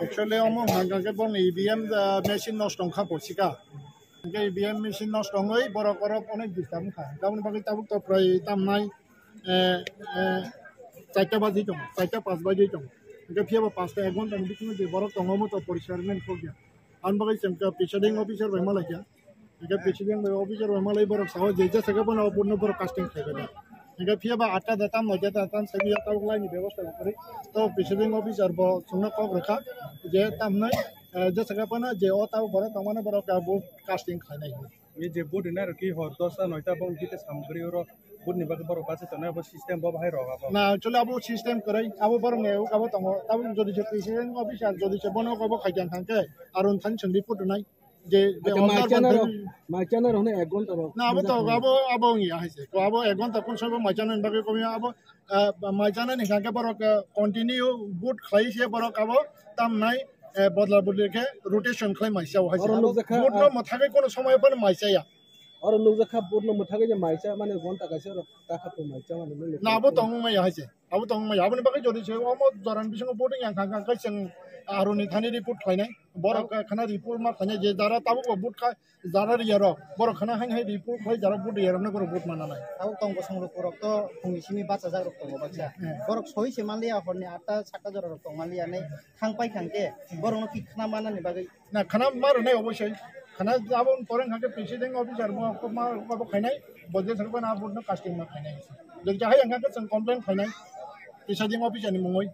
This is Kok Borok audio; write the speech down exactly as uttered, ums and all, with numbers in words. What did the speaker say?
Actually, omo hwnka khe boni E V M, ah, machine nosto wngkha posika. Hwnkhe E V M machine nosto wngwi borok oro onek disturb wngkha. Aboni bagwi tabuk to prai tamnai, eh, eh, charta baji tongo, charta pas baji tongo. Hwnkhe phiyaba pasta ek ghonta ni bisingo je borok tongo, omo to poriskar wngmani kok ya. Aboni bagwi chwng khe presiding officer bai malaikha. Hingke presiding bai officer bai malai borok sao je jesa khe bono buno borok casting khlai bai. Hingke phiya ba atta da tam noida da tam sai ya tabuk laini bebosta khlai. To presiding officer bo chwngno kok rwkha je tamnai, eh, jesa khe bono je o tabuk borok tongmani borok bo casting khlainai. Ni je budi nai rwkhi hor dosta noida bong kite samgri oro budni bagwi borok bachai tongnai abo system bo bahai rok abo. Na, actually abo system kwrwi, abo borok ni abo tongo. Tabuk jodi je presiding officer jodi je bono abo khaikha thangkhe arun thani chwng report rwnai. Je, je Ate order maichanai rok, bantani maichanai rok no ek ghonta rok. Na, abo to, abo, abo wngya hai se. Ko abo ek ghonta kun sobo maichanai bagwi komi abo, ah, maichanai ni hwnkhe borok, ah, continue boot khlai se borok abo tamnai, eh, bodla bodli khe rotation khlai maisa o hai se. Oro abo nukjakha, boot no ah, mwthagwi kono somoy phano maisa ya. Oro nukjakha boot no mwthagwi je maisa mane ghonta kaisa rok takha to maisa mane nukjakha. Na, abo tong maya hai se. Abo tong maya. Aboni bagwi jodi se omo jorani bisingo boot yang kha kha khe chwng aroni thani report khlainai. Borok khana report ma khlainai je jara tabuk bo boot kha jara riya rok. Borok khana hain hai report khlai jara boot riya rok no borok boot mana nai. Abo tong bosong rok borok to phungni simi bachajak rok tongo baksa. Hmm. Borok soi se manliya horni atta satta jora rok tong manliya nai thang pai khang khe borok no ki khna manani bagwi. Na, khana ma rwnai oboisoi. Khana abo poreng kha khe presiding officer bo ko ma ko bo khainai. Bo je thang na boot no casting ma khainai. Jodi hai yang kha chwng complain khainai. Presiding officer ni mungoi.